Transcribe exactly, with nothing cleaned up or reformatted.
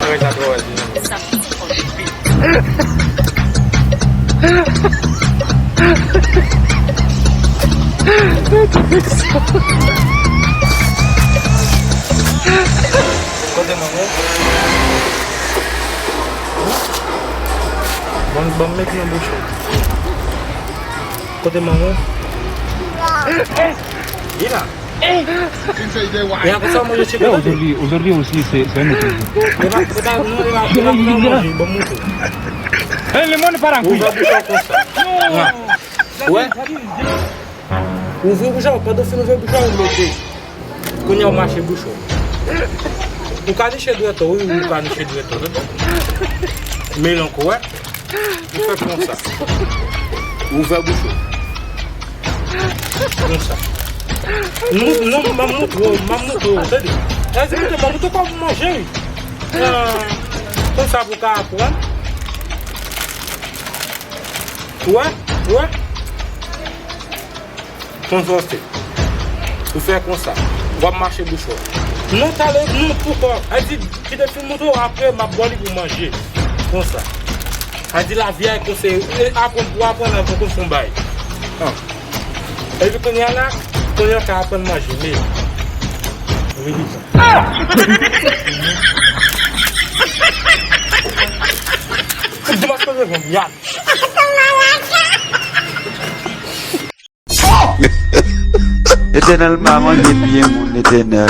Sa ti kò epi. Kote manman? Ban, ban m met nan bouch ou. Kote manman? Li la. E a konsa manje ti pita tou. Aujourd'hui, aujourd'hui aussi, c'est c'est un autre jour. E pa, e pa, non, e pa, e pa konsa manje, ban m montre. Eh, le monde part en couille. Ouvè bouch ou konsa. Wè. Ouvri bouch ou, pandan w fin ouvè bouch ou, ou mete. Kounye a w mache bouch ou. Ou ka niche dwèt ou, wi, ou ka niche dwèt ou, tande. Men lank ou, wè. Ou fè konsa. Ouvè bouch ou. Konsa. Non, non, m ap montre w, m ap montre w, tande. Sa vle di, m ap montre w kòman manje, wi. Ah, konsa pou w ka aprann. Wè, wè. Konsa w se. Ou fè konsa. W ap mache bouch ou. Non, talè, non, poukò? A di, kite fin montre w, apre, m ap ba w li pou manje. Konsa. A di, lavi a e konsa, e aprann pou aprann avan konn fon bay. An. Epi kounye a la, kounye a ka aprann manje, men. Wi, wi. Dimanch, kounye a, yad. Etènèl pa manje pye moun, Etènèl.